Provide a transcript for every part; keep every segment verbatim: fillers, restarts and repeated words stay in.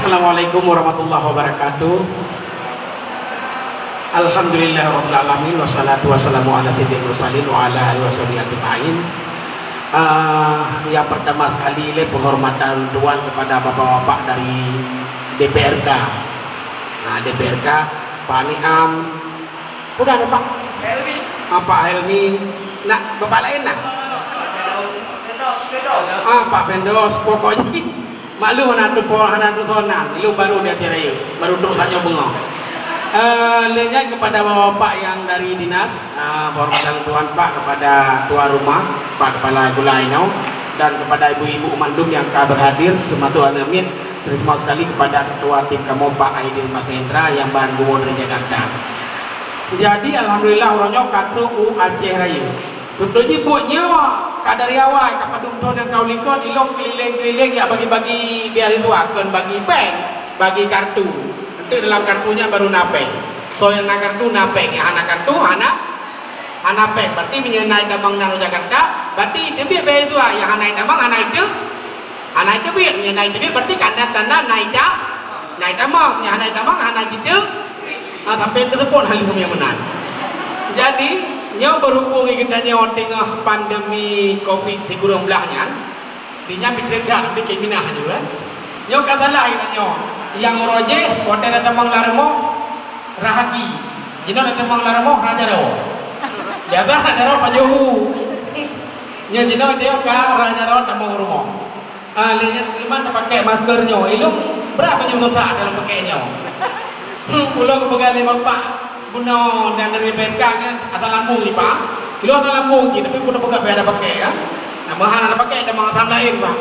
Assalamualaikum warahmatullahi wabarakatuh. Alhamdulillahirabbil alamin, wassalatu wassalamu ala sayyidil mursalin wa ala alihi wasahbihi ajmain. Ah, yang pertama sekali lé penghormatan tuan kepada bapak-bapak dari D P R K. Nah, D P R K, Pak Niam. Udah ada, Pak? Helmi. Ah, Pak Helmi. Nak bapak lain nak? Ah, Pak Pendos. Pokoknya maklum hana tu po, hana tu sonan. Ilung baru di Aceh Raya. Baru duduk saja bengong. Eh, lé nyan kepada bapak-bapak yang dari dinas, ah, penghormatan tuan Pak kepada tuan rumah, Pak Kepala Gulai Nau, dan kepada ibu-ibu mandum yang ka berhadir, termasuk aneuk miet, terutama sekali kepada ketua tim kamoe Pak Aidil Masendra yang ban geuwoe dari Jakarta. Jadi alhamdulillah uroe nyoe ka trok u Aceh Raya. Sebenarnya buet nyoe ka dari awai, ka padum thon nyang ka u likot, ilong keliling-keliling jak bagi-bagi beasiswa, kon bagi péng, bagi kartu. Enteuk dalam kartu nyan baru na péng. Soe nyang na kartu na péng, nyang hana kartu hana, hana péng. Berarti meunyoe na itamong nan u Jakarta, berarti teubiet beasiswa, nyang hana itamong hana iteu-, hana iteubiet. Meunyoe na iteubiet berarti ka na tanda na ita-, na itamong, nyang hana itamong hana jiteu-, ah, sampai telepon hal nyang meunan. Jadi, nyoe berhubung geutanyoe teungoh pandemi covid sikureueng blah nyan, di nyan pih teudak, di keu minah juga. Nyoe ka salah geutanyoe. Nyang uroe jéh, watèe na tamong lam rumoh, rahaki. Jinoe na tamong lam rumoh, raja ro. Biasa raja ro pajoh hu. Nyoe jinoe dia ka raja ro tamong rumoh. Ah, lé nyan teuma tapakèk masker nyoe. Ilong brat meunyoe rusak dalam pakèk nyoe. Hmm, ulôn geupeugah lé bapak bunoe dan dari P N K nyan asal lambung ni, Pak. Ilong asal lambung ni, tapi pun peugah bèk ada pakèk, ya. Nah, meuhan ada pakèk sama asam lain, Pak.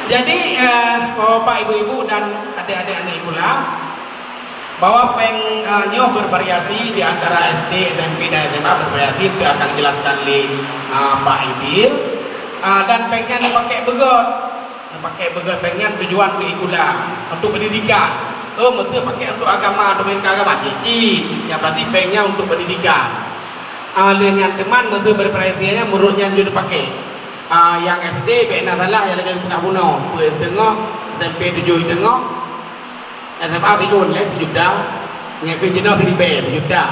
Jadi, eh, bapak-bapak, ibu-ibu dan adik-adik aneuk pula, bahwa péng, eh, nyoe bervariasi di antara S D, S M P dan S M A bervariasi, itu akan dijelaskan lé, eh, Pak Idil. Ah, dan péng nyan dipakai beugöt. Dipakai beugöt péng nyan tujuan untuk ikula, untuk pendidikan. Oh, maksudnya pakai untuk agama, untuk pendidikan agama, cicit. Yang pasti péng nyan untuk pendidikan. Ah, lé nyan teuma maksud bervariasinya menurut nyan jeuet dipakai. Ah, yang S D bèk na salah, yang lagèe peugah bunoe, peue teungoh, S M P tujoh teungoh, S M A siôn lé, sejuta. Nyang keu jinoe siribèe, sejuta.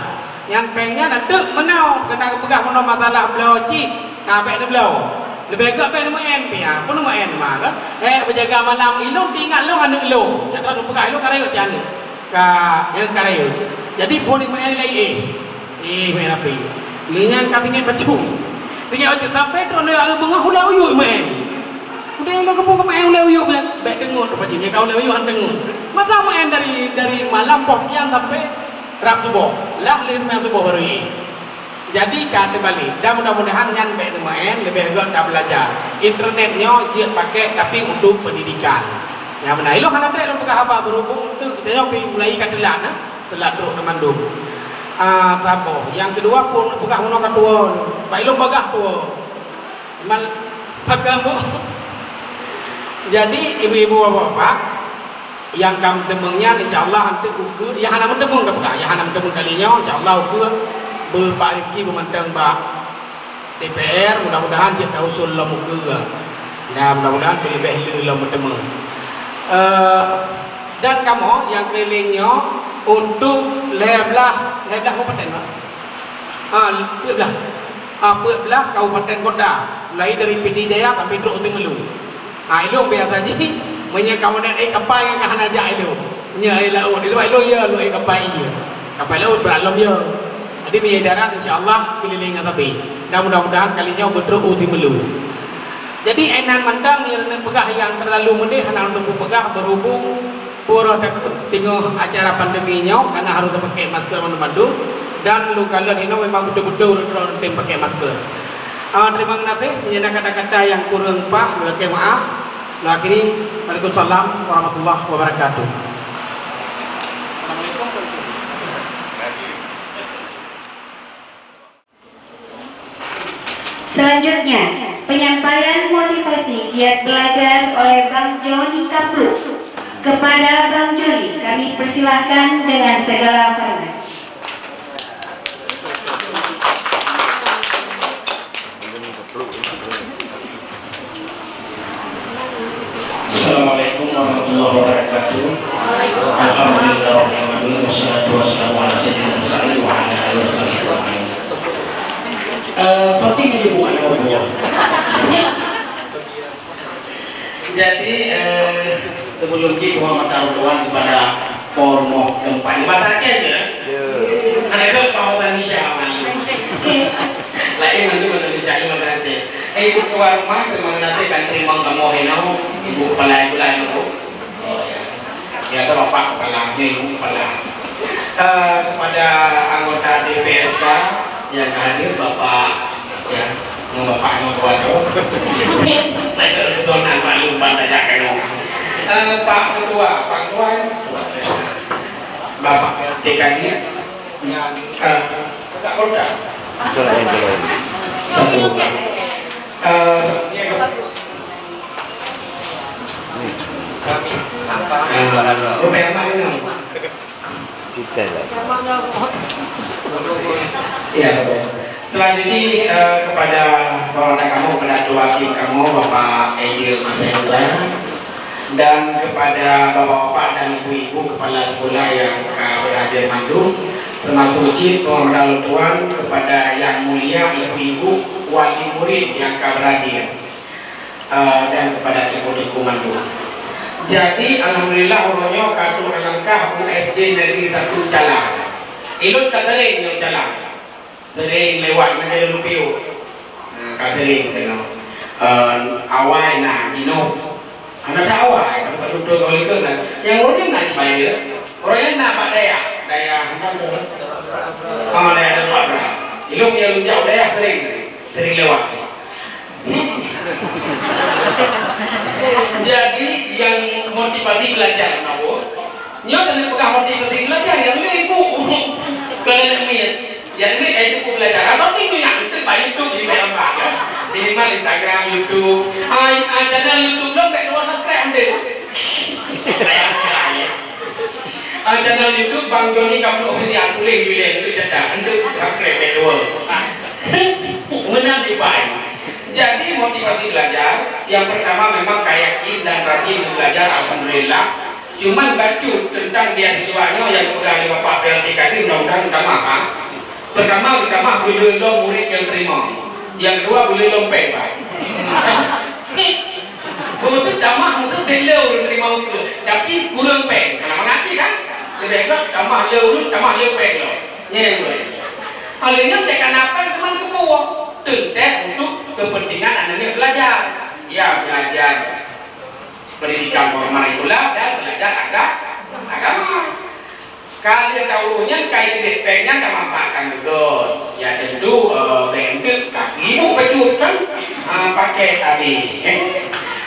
Nyan péng nyan na teuk meunoe, keunan geupeugah meunoe masalah bloe cit, ka bèk neubloe. Leubeh gèt bèk neumeu'en pih, ha, peue neumeu'en ma kan? Eh, beujaga malam, ilôn teuingat lôn aneuk lôn. Nyang ka lôn peugah, ilôn ka rayeuk cit aneuk. Ka, nyang ka rayeuk. Jadi, phôn neumeu'en lé, eh. Eh, meu'en api. Lé nyan ka tinggai bacut. Tinggai bacut sampai trok lé ureueng beungoh ulèe uyuek meu'en. Udeh lôn geupeu meu'en ulèe uyuek nyan. Bèk teungeut tu pajih, nyan ka ulèe uyuek han teungeut. Masa meu'en dari, dari malam poh siang sampai rab suboh. Lah lheuh meu'en suboh baru ié. Jadi ka teubalek. Dan mudah-mudahan nyan bèk teumeu'en, leubeh gèt tabeulajar. Internet nyoe jeuet pakai tapi untuk pendidikan. Nyang meunan. Ilôn hana trép lôn peugah haba berhubung untuk kita nyoe pih mulai ka teulat, nah. Teulat trok teumandum. Ah, saboh. Nyang keudua phôn peugah meunoe ka tuwo. Bak ilôn bagah tuwo. Mal-, pakai bu-, jadi, ibu-ibu, bapak-bapak, nyang ka meuteumeung nyan, insya Allah, nanti ukeue, nyang hana meuteumeung ka peugah, nyang hana meuteumeung kali nyoe, insya Allah, ukeue beupak rezeki beumantong bak D P R, mudah-mudahan jeuet tausul lom ukeue. Nah, mudah-mudahan leubeh le lom meuteumeung. Eh, dan kamoe nyang keliling nyoe untuk lhèe blah, lhèe blah kabupaten, Pak? Ha, peuet blah. Ha, peuet blah kabupaten kota, mulai dari Pidie Jaya sampai trok u Simeulue. Ha, ilôn biasa jih, meunyoe kamoe dan, eh, kapai nyang ka hana jak ilôn. Nyoe, eh, laôt. Di luwa ilôn, ya, lôn, eh, kapai, ya. Kapai laôt brat lom, ya. Jadi, meunyoe darat, insya Allah, keliling ngon sabe. Dan mudah-mudahan kali nyoe beutrok u Simeulue. Jadi, inan mantong nyang lôn peugah nyang terlalu meudeh hana lôn peugah berhubung peue roh takot teungoh acara pandemi nyoe, karena harus pakai masker mandum-mandum, dan lôn kalon inoe memang betul-betul ureueng tem pakai masker. Ah, terima kasih. Meunyoe na kata-kata nyang kurang pas, lôn lakèe maaf. Lôn akhiri, Waalaikumsalam warahmatullahi wabarakatuh. Assalamualaikum. Selanjutnya, penyampaian motivasi giat belajar oleh Bang Joni Kapluk. Kepada Bang Joni, kami persilahkan dengan segala hormat. Assalamualaikum Warahmatullahi wabarakatuh. Alhamdulillah, wassalatu wassalamu ala sayyidil mursalin wa ala alihi wasallam. Eh, Fatih ni bukan apa. Jadi, eh, sebelum kita hormat Tuhan kepada Pormoh tempat di mata aja je. Ya. Ada ke Pak Malaysia malu. Lain nanti Malaysia di mata aja. Eh, ibu ketua rumah, terima kasih kan terima kamu hino, ibu pelai-pelai itu. Oh, ya. Biasa Bapak Kepala, Ibu Kepala. Eh, kepada anggota D P R K yang hadir, Bapak, ya, mau Bapak yang buat, oh. Saya betul nak maklum, Pak, tajak kamu. Eh, Pak Ketua, Pak Ketua, Bapak Dekanis, yang, eh, Pak Polda. Satu. Eh, Kami nampak. Ah, rupa yang mana? Kita lah. Ya, selanjutnya, eh, kepada bapak kamu, kepada dua tim kamu, Bapak Aidil Mas Hendra, dan kepada bapak-bapak dan ibu-ibu kepala sekolah yang ka berhadir mandum, termasuk cit penghormatan tuan kepada yang mulia ibu-ibu wali murid yang ka berhadir. Eh, dan kepada teungku-teungku mandum. Jadi, alhamdulillah, uroe nyoe ka trok lam langkah U S D Negeri Satu Calang. Ilôn ka sering nyoe Calang. Sering lewat ngon jalur Lupiuk. Nah, ka sering keunoe. Eh, awai na, inoe. Hana that awai, ka beutôi-beutôi keu likot na. Nyang uroe nyoe na di Bayeue. Uroe nyoe na bak dayah, dayah, oh, dayah Datuk Abram. Ilôn nyang lôn jak dayah sering, sering lewat. Jadi, yang motivasi belajar, kenapa? Nyoe keuneuk peugah motivasi belajar, nyang lé ibu. Keuneuk miet. Nyang lé ibu belajar. Atau tu nyak, itu baik itu di bayang bak, ya. Minimal Instagram, YouTube. Ah, ah, channel YouTube lôn bèk dua subscribe, nanti. Saya, saya. Ah, channel YouTube Bang Joni Kaplu Official, tuléh di link, itu cetak. Untuk subscribe bèk dua. Meunan dibai. Jadi, motivasi belajar, yang pertama memang ka yakin dan rajin belajar, alhamdulillah. Cuman bacut tentang beasiswa nyoe nyang geupeugah lé Bapak P L T Kadin, mudah-mudahan tamah, ha. Pertama, tamah beu le lom murid nyang teurimong. Nyang kedua, beu le lom péng, Pak. Beutôi tamah, beutôi le ureueng teurimong tu. Tapi kureueng péng. Kana mangat kan? Leubeh gèt tamah le ureueng, tamah le péng lom. Nyan nyang ulôn. Oleh nyan teuka na péng teuma geupeue. Teuntèe untuk kepentingan aneuk belajar. Ya, belajar pendidikan formal sekolah dan belajar aga-, agama. Ka lheueh tahu nyan ka jiteubiet péng nyan ka manfaatkan beugöt. Ya tentu, eh, bèk enteuk ka ibu bacut kan, ah, pakai tadi.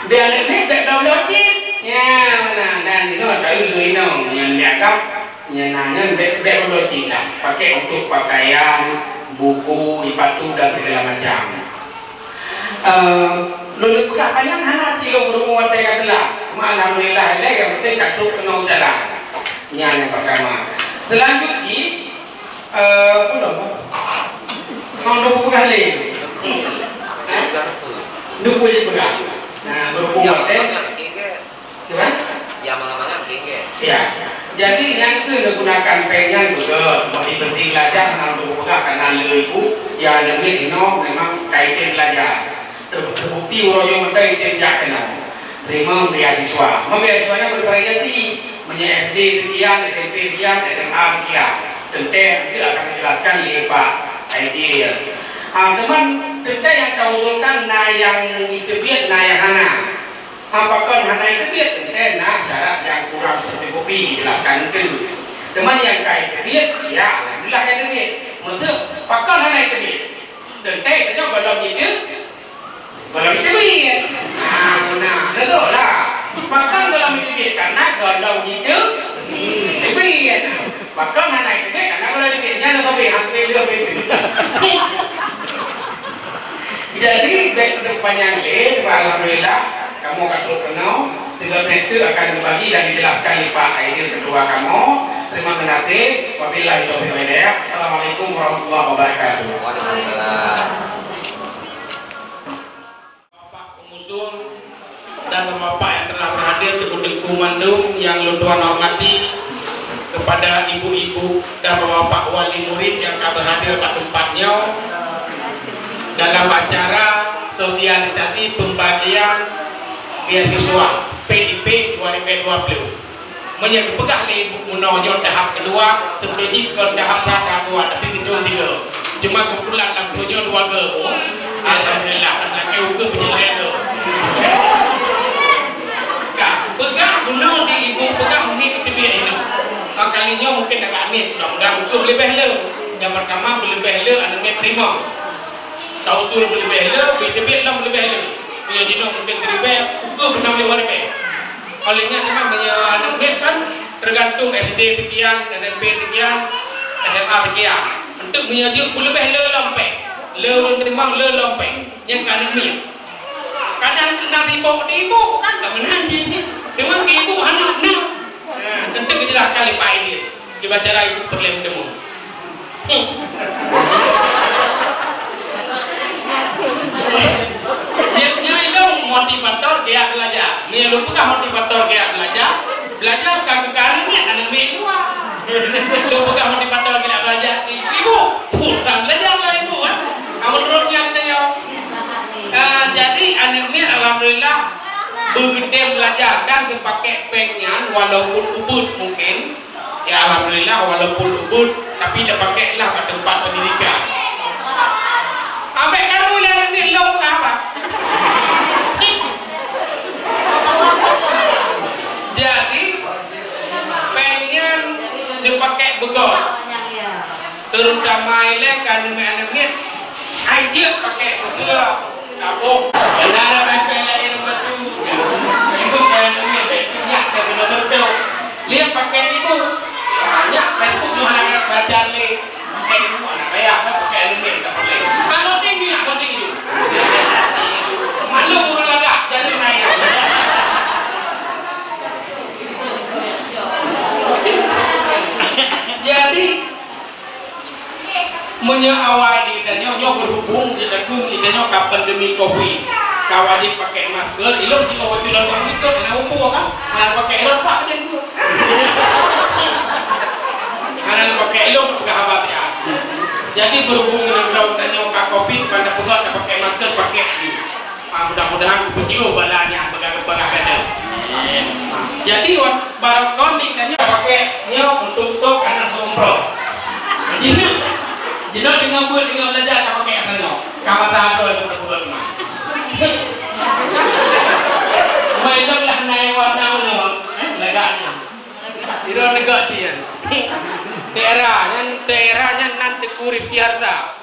Biar lé bèk dua belas cit. Ya, mana dan inoe tahu dulu inoe nyan dianggap Nyan na nyan bèk, bèk meunurot cit dah. Pakai untuk pakaian, buku, sipatu dan segala macam. Eh, lôn peugah panyang hana cit lôn beurhubung watèe ka teulat. Cuma alhamdulillah lé, nyang penting ka trok keunoe jalan. Nyan nyang pertama. Selanjut jih, eh, apa nama? Kong dua peugah lé. Dua peugah. Nah, beurhubung watèe Cuman? Ya, mangat-mangat mungkin ke? Ya. Jadi, nyang keu neugunakan péng nyan beugöt, motivasi belajar hana lôn peugah karena le ibu, ya, leumbih inoe memang ka item belajar. Ter-, terbukti uroe nyoe mantong item jak keunoe. Teurimong beasiswa. Meunyoe beasiswa nyan bervariasi. Meunyoe S D sekian, S M P sekian, S M A sekian. Teuntèe nanti akan dijelaskan lé Pak Aidil. Ah, teuma teuntèe nyang tausulkan na nyang iteubiet, na nyang hana. Pakon hana iteubiet, teuntèe na syarat nyang kurang tercukupi, dijelaskan tu. Teuma nyang ka iteubiet, ya, alhamdulillah ka iteubiet. Maksud, pakon hana iteubiet? Teuntèe tanyoe gohlom jiteu-, gohlom iteubiet. Nah, nah, beutôi lah. Pakon gohlom iteubiet? Karena gohlom jiteu-, iteubiet. Pakon hana iteubiet? Karena gohlom iteubiet. Nyan lah sampai hampir dua minggu. Jadi, bèk panyang lé, alhamdulillah, kamoe ka trok keunoe. Sigoe seutu akan dibagi dan dijelaskan lé Pak Aidil ketua kamoe. Terima kasih. Wabillahi taufiq wal hidayah. Assalamualaikum warahmatullahi wabarakatuh. Waalaikumsalam. Bapak pengusul Dan bapak-bapak yang telah berhadir, teungku-teungku mandum yang lôn tuan hormati, kepada ibu-ibu dan bapak-bapak wali murid yang ka berhadir bak teumpat nyoe, dalam acara sosialisasi pembagian beasiswa P I P dua ribu dua puluh. Meunyoe geupeugah lé ibu bunoe nyoe tahap keudua, seubeutoe jih kon tahap sa, tahap dua, tapi geucok tiga. Cuma keubeutulan lam bunoe nyoe dua go. Alhamdulillah, lam lakée ukeue beujeuet lhée go. Ka, peugah bunoe di ibu, peugah miet teubiet inoe. Ka kali nyoe mungkin agak miet, mudah-mudahan ukeue beuleubeh le. Nyang pertama beuleubeh le aneuk miet teurimong. Tausul beuleubeh le, beuleubeh lom beuleubeh le. Meunyoe jinoe mungkin siribèe, ukeue peuet lé wareubèe. Oleh nyan memang meunyoe aneuk miet kan tergantung S D sekian, S M P sekian, S M A sekian. Untuk meunyoe jeuet beuleubeh le lom pèng. Le ureueng teurimong le lom pèng. Nyan ka aneuk miet. Kadang keunan ribok di ibu kan ka meunan jih. Teuma keu ibu hana na. Ha, teuntèe geujelaskan lé Pak Idris. Kiban cara ibu peureulèe meuteumèe. Hmm. Nyoe, nyoe ilôn motivator geuyak beulajar. Nyoe lôn peugah motivator geuyak beulajar. Beulajar ka keu aneuk miet, aneuk miet luwa. Lôn peugah motivator geuyak beulajar. Ibu, pusang beulajar lah ibu, eh. Amun turun nyan teuh nyoe. Ah, jadi aneuk miet alhamdulillah beugeutem beulajar dan geupakèk pèng nyan walaupun ubeut mungkin. Ya, alhamdulillah, walaupun ubeut, tapi tapakèk lah bak teumpat pendidikan. Ambek karu lé aneuk miet lôn ka apa? Jadi, pèng nyan dipakèk beugöt. Terutama ilèe ka aneuk miet, aneuk miet, hai jeuet pakèk beugöt. Tabung. Beuna pèng-pèng laén batu. Ibu kaya duit, baik tu nyak kaya guna betul. Lihat pakai ibu. Banyak Facebook tu hana nak belajar lé. Pakai ibu, anak payah kan pakai aneuk miet tak boleh. Kalau tinggi, nak penting tu. Maklum urang lagak, jadi naik. Jadi, meunyoe awai di geutanyoe, nyoe berhubung di takheun di geutanyoe ka pandemi covid, ka wajéb pakai masker, ilôn jiôh bacut lôn bak situ, hana umpuk kan? Hana pakai ilôn, pak macam tu. Hana pakai ilôn, peugah haba siat. Jadi, berhubung ngon geutanyoe ka covid, ban tapeugah tapakai masker, pakai laju. Ah, mudah-mudahan geupeujioh bala nyan beugaga-gaga gata. Amin. Jadi, wat-, barokon di tanyoe pakai nyoe untuk tok aneuk umroh. Jadi, jinoe deungon buet, deungon belajar ka pakai tanyoe. Ka mata adoe untuk buet mah. Mai lôn lah nai warna nyoe, eh, lagak nyoe. Iro negak dia. Tera nyan, tera nyan nan Teuku Rifki Harza.